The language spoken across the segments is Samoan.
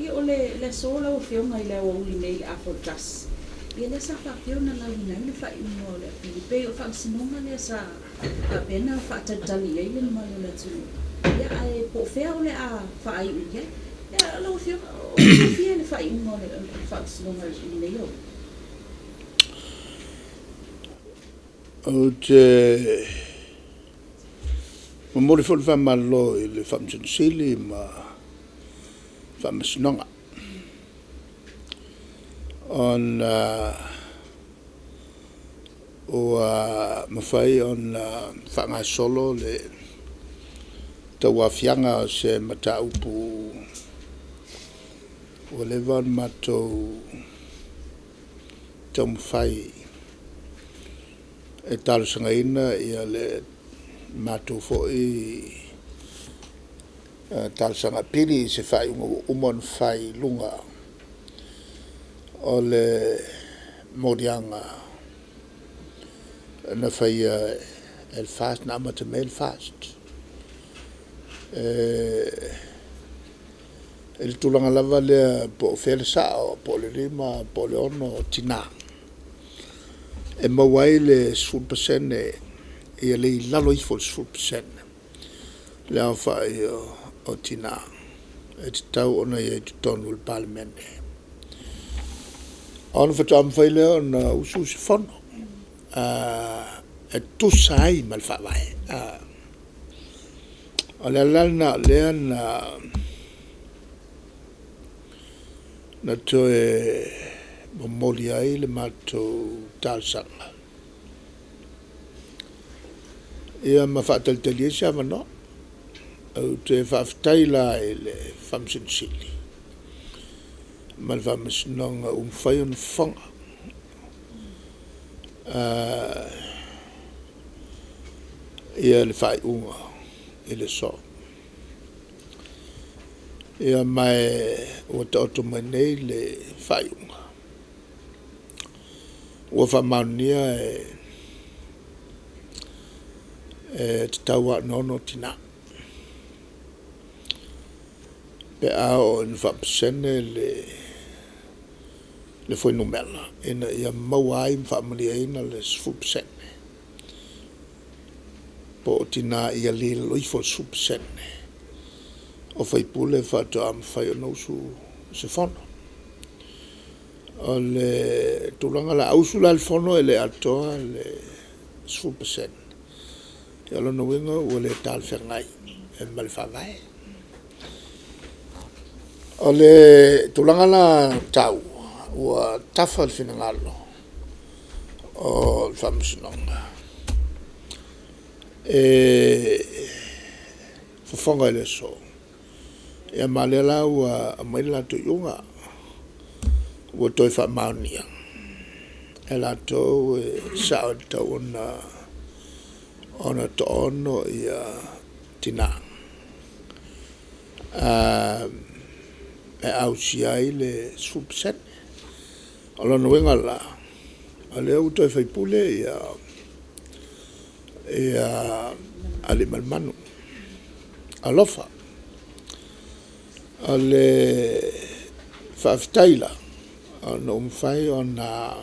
Ia o le aso lau Afioga i le aoauli nei i le 1:30, ia lea sa faapea ona lauina ai le faaiuga o le apili. E pei o le faamasinoga lea sa faapea ona faatalitali i ai le mamalu o le atunuu, ia ae po o fea o le a faaiu i ai. Ia lau Afioga, o e fiafia i le faaiuga o le faamasinoga i lenei aoauli? Ou te momoli foi le faamalo i le Faamasino Sili ma le Faamasinoga, ona ua mafai ona faagasolo le tauaofiaga o se mataupu ua leva ona matou taumafai e talosagaina le matou foi talosaga apili i se faaiuga ua uma ona fai i luga o le moliaga na faia e le FAST, na amata mai ai le FAST. I le tulaga lava lea po o fea le sao, po o le 5 po o le 6 o tina e maua ai le 10% ia le i lalo ifo o le 10% le aofai o tina e tatau ona i ai i totonu o le Palemene, ona faatoa mafai lea ona usu se fono e tusa ai ma le Faavae. O le ala la lena o lea na toe momoli ai le matou talosaga ia ma faatalitali ai se avanoa. Ou te faafetai la i le Faamasino Sili ma le Faamasinoga ua mafai ona fofoga le faaiuga i le aso. Ia ma ua taoto mai nei le faaiuga ua faamaonia e tatau lava ona 6 tina pe a oo ina faapasene le fuainumera ina ia maua ai ma faamalieina le 10%, po o tina ia le i lalo ifo o le 10% o faipule faatoa mafai ona usu se fono. O le tulaga la, a usu la le fono e le atoa le 10%, ia o lona uiga ua le talafeagai ma le Faavae. O le tulaga la taua, ua tafa le finagalo o le Faamasinoga e fofoga i le aso, ia ma o lea la ua aumai le latou iuga, ua toe faamaonia e latou e sao e tatau ona toa-ono tina e ausia ai le 10%. O lona uiga la, o lea ua toe faipule Aliimalemanu. Alofa! O le faafetai la ona ua mafai ona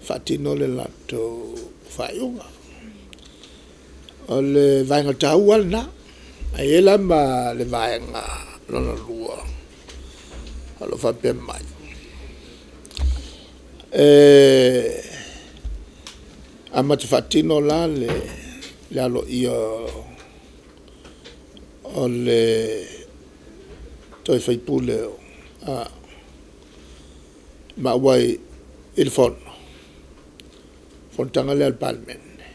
faatino le latou faaiuga. O le vaega taua lava lena. Ae i ai la ma le vaega lona lua o lo o faapea mai, e amata faatino la le aloaia o le toe faipule ma auai i le fono, fonotaga lea a le Palemene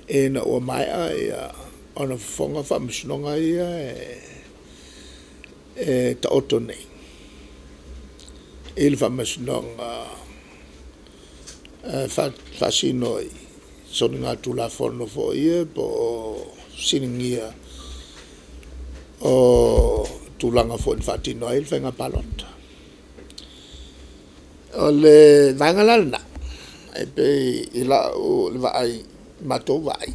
ina ua maea ona fofoga Faamasinoga ia e taoto nei i le Faamasinoga e faasino i soligatulafono foi ia po o fesiligia o tulaga foi na faatino ai le Faiga Palota. O le vaega la lena e pei i lau vaai, la matou vaai,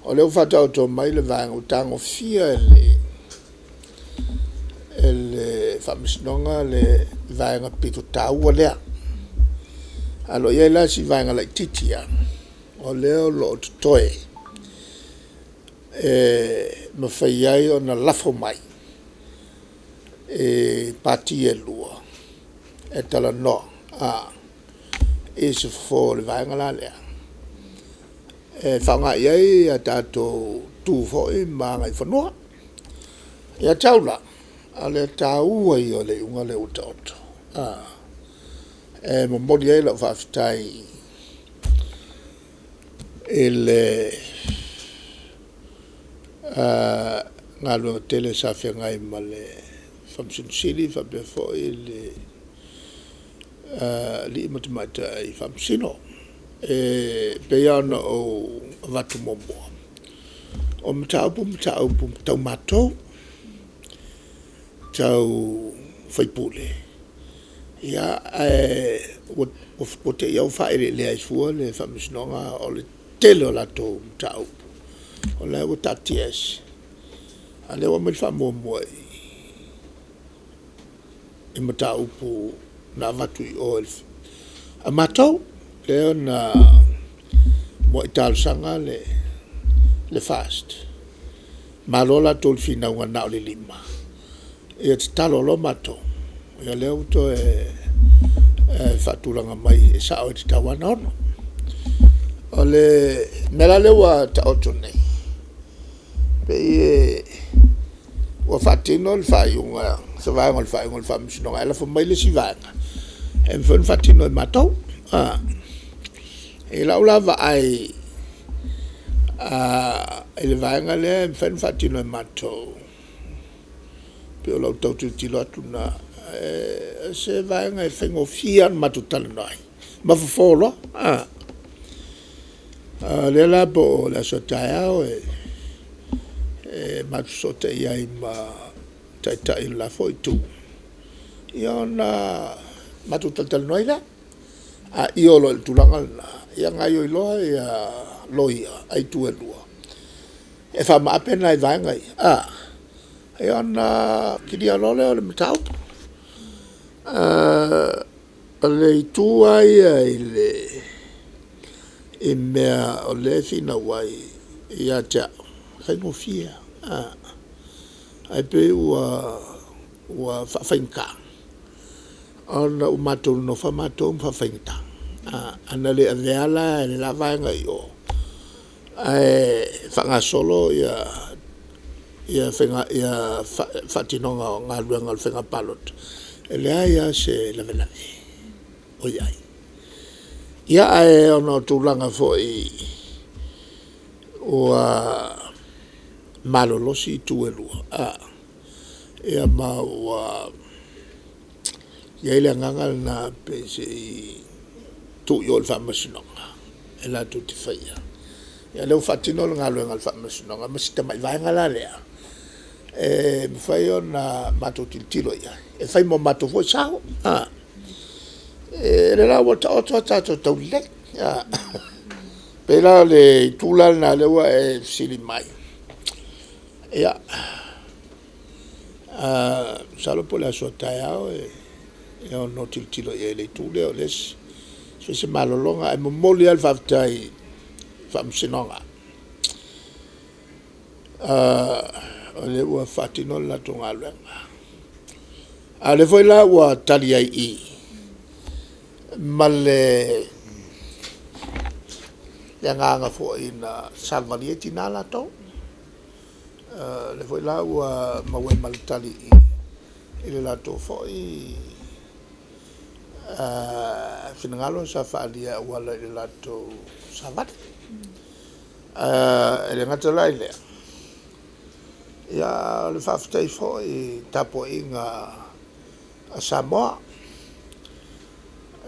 o lea ua faataoto mai le vaega ua tagofia e le Faamasinoga le vaega pito taua lea. Ae o lo o i ai la si vaega laitiiti lava o lea o lo o totoe e mafai ai ona lafo mai i Pati e lua e talanoa i se fofo o le vaega la lea e faaaoga i ai a tatou tu foi ma agaifanua. Ia te au la, o le taua ia o le iuga lea ua taoto e momoli ai lau faafetai i le galuega tele sa feagai ma le Faamasino Sili faapea foi le Alii ma Tamaitai Faamasino. E pei lava ona ou avatu muamua, o mataupu o mataupu tau matou, tau sui usufono, ae ua te i lava ua faaeleelea ai fua le Faamasinoga o le tele o latou mataupu o la ua taatia ese, a o lea ua aumai le faamuamua i mataupu na avatu i o a matou lea na muai talosaga le FAST, malo latou i le finauga na o le 5, ia tatalo loa matou, ia lea ua toe faatulaga mai e sao e tatau lava ona 6. O le mea la lea ua taoto nei, pei ua faatino le faaiuga, se vaega o le faaiuga a le Faamasinoga ae lafo mai le isi vaega e mafai ona faatino e matou. I lau la vaai i le vaega lea e mafai ona faatino e matou, pei o lau tau tilotilo atu lena, o se vaega e faigofie lava ona matou talanoa ai ma fofo loa. O lea la po o le aso a taeao e matou fesootai ai ma Taitai o le la foi Itu, ia ona matou talatalanoa ai lea. A io loa i le tulaga lena, ia gaoioi loa loia a itu e lua e faamaape nai vaega ia, ia ona kilia loa lea o le mataupu. O le itu lava ia i mea o lea e finau ai ia te au, e faigofie lava, ae pei ua faafaigata ona ua matou nonofo lava matou ma faafaigata. Ana le avea la e le la vaega i o ae faagasolo ia faatinoga o galuega o le faiga palota, e leai lava se lavelave o i ai. Ia, ae ona o tulaga foi ua malolosi itu e lua, ia ma ua i ai le agaga lena pei se i tuu i o i le Faamasinoga e latou te faia. Ia o lea ua faatino le galuega a le Faamasinoga ma si tamai vaega la lea e mafai ona matou tilotilo i ai e fai ma o matou foi sao. O lea la ua taoto a tatou taulelei. E pei la o le itu la lena o lea ua e fesili mai, ia, masalo po o le aso a taeao e ono tilotilo i ai i le itu lea o lea e fai se malologa. Ae momoli lava le faafetai i le Faamasinoga, o lea ua faatino le latou galuega. A o lea foi la ua tali ai i i ma le agaga foi na savavali ai tina latou. O lea foi la ua maua ai ma le tali i i le latou foi finagalo sa faaalia e auala i le latou savali. E le gata la i lea, a o le faafetai foi i le tapuaiga a Samoa,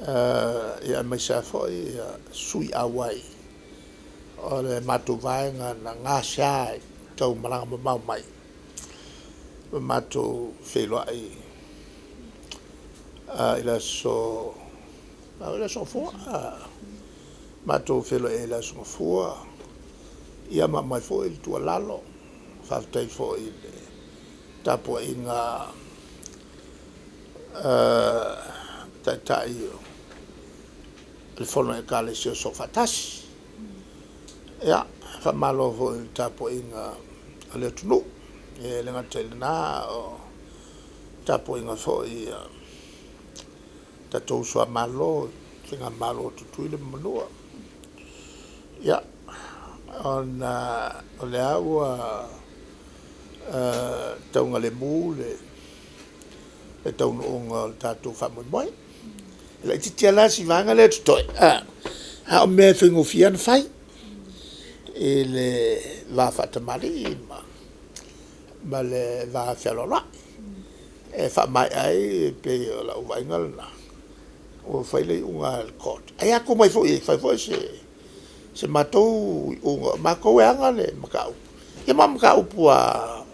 aemaise lava foi sui auai o le matou vaega na gasea i le tau malaga mamao mai ma matou feiloai i le aso, o le Aso Gafua, matou feiloai ai i le Aso Gafua, ia ma aumai foi le tuualalo. Faafetai foi i le tapuaiga. Taitai o le Fono a Ekalesia Soofaatasi. Ia, faamalo foi i le tapuaiga a le atunuu. E le gata i lena, o le tapuaiga foi a tatou uso a Malo, Faigamalo a Tutuila ma Manua. Ia, ona o lea ua taugalemu le taunuuga o le tatou faamoemoe. E laitiiti lava la si vaega lea e totoe, a o mea e faigofie lava ona fai i le va faatamalii ma le va fealoaloai e faamaea ai, e pei o lau vaaiga lena, ua fai le iuga a le court, ae a tuu mai foi e fai foi se matou iuga, o matou e ana le mataupu, ia ma o mataupu lava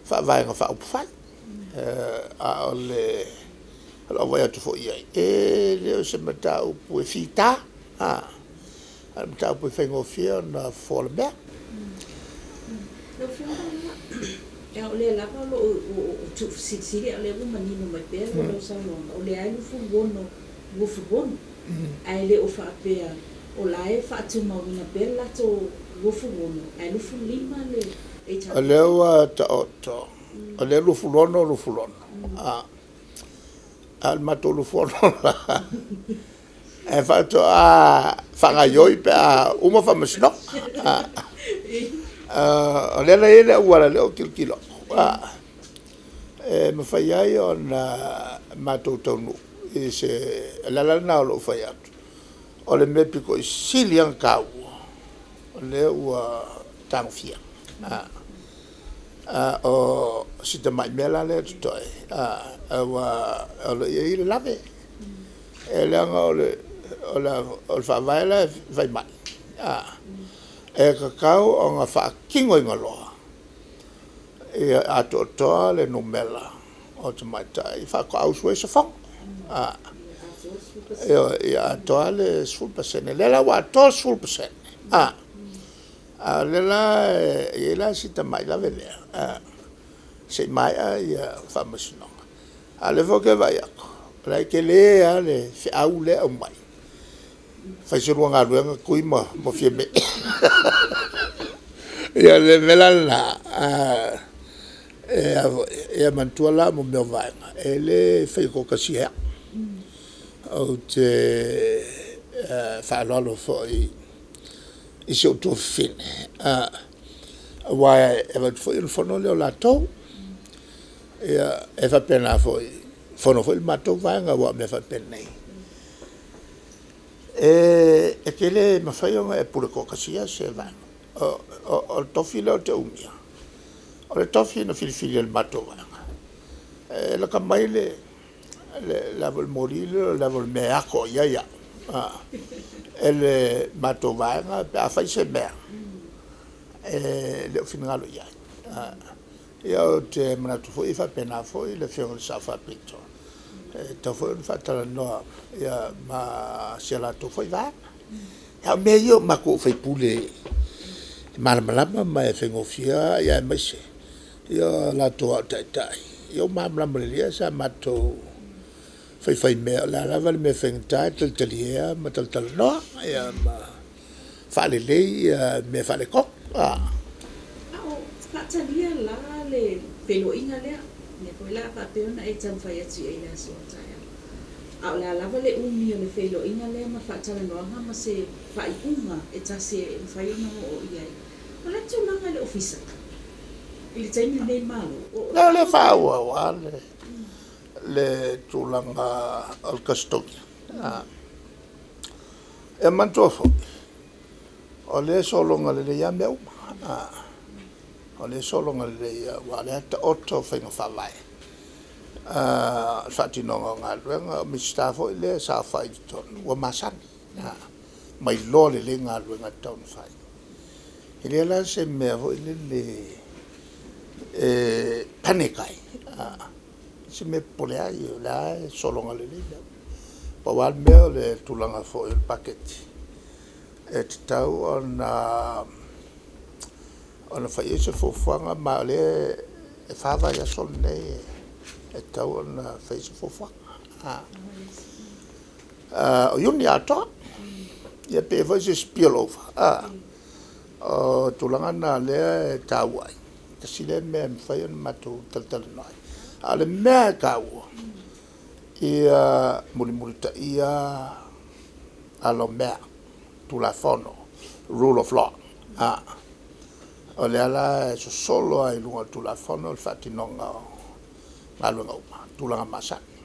faa-Vaega Faaupufai. A o lau vaai atu foi i ai, e le o se mataupu e fita, a o le mataupu e faigofie ona fofo o le mea. Lau Afioga la, o lea lava o lo o tuufesilisili, a o lea ua manino mai pea lau saunoaga, o lea e 26, 26, ae le o faapea o la e faatumauina pea le latou 26 ae 25 le O lea ua taoto, o lea e 26, 26, a o le matou 26 la, e faatoa faagaoioi pe a uma faamasinoga. O lea la e i ai le auala o lea ou te tilotilo atu, e mafai ai ona matou taunuu i se… O le ala lena o lou fai atu, o le mea aupito sili lava ona taua, o lea ua tagofia. A o si tamai mea la lea e totoe, aua o lo o i ai le lave, e leaga o le Faavae la e fai mai, e tatau ona faatinoina loa ia atoatoa le numera o tamaitai faatoa usu ai se fono. Ioe, ia atoa le 10%. O lea la ua atoa le 10%, a o lea la e i ai la si tamai lave lea, se i maea ia faamasinoga. A o lea foi ou te vaai atu, o la e tele lava le feau lea e aumai, fai se lua galuega Tui ma Fiame. Ia o le mea la lena, ia manatua la mo mea o vaega, e le faia toatasia e au. Ou te faaaloalo foi i si ou tuafafine, aua e avatu foi o le fono lea o latou. Ia, e faapena foi, e fono foi le matou vaega aua o mea faapenei, e te le mafai ona e pule toatasia se vaega. O le tofi lea ou te umia, o le tofi na filifili e le matou vaega. E lata mai le moli lea o le mea e ato i ai au e le matou vaega pe a fai se mea e le o finagalo i ai. Ia ou te manatu foi e faapena foi le Afioga i le Sao Faapito, e tatau foi ona faatalanoa ma si a latou foi vaega. A o mea ia o matou o faipule e malamalama ma e faigofie lava, aemaise o latou lava o taitai, ia ua malamalama lelei lava sa matou faifaimea, o le a lava le mea e faigata e talitalie lava ma talatalanoa ma faalelei mea faaletonu. A o faatalia la le feiloaiga lea, lea foi o le a faapea ona e taumafai atu i ai i le aso a taeao. A o le a lava le umi o le feiloaiga lea ma faatalanoaga ma se faaiuga e tasi e mafai ona oo i ai. O le a le tulaga i le Ofisa i le taimi lenei i le Malo? O lea e faaauau lava le tulaga o le custodian. E manatua foi, o lea e sologa lelei lava mea uma. O lea e sologa lelei lava aua o lea e taoto faiga faavae o le faatinoga o galuega. O Minisita foi lea e saofai i totonu ua masani, ma iloa lelei galuega e tatau ona fai. E leai la se mea foi lele e panic ai, se mea e popole ai, o lea lava e sologa lelei mea uma. Pau lava le mea o le tulaga foi o le paketi e tatau ona fai i ai se fuafuaga, ma o lea e 4 vaiaso lenei. e tatau ona fai se fuafuaga. O Iuni atoa, ia pe i ai foi se spill over, o tulaga na o lea e taua ai, tasi lea mea e mafai ona matou talatalanoa ai. A o le mea e taua, ia mulimulitaia ala o mea, Tulafono, Rule of Law. O lea la e sosolo lava i luga o le Tulafono le faatinoga o galuega uma, tulaga masani.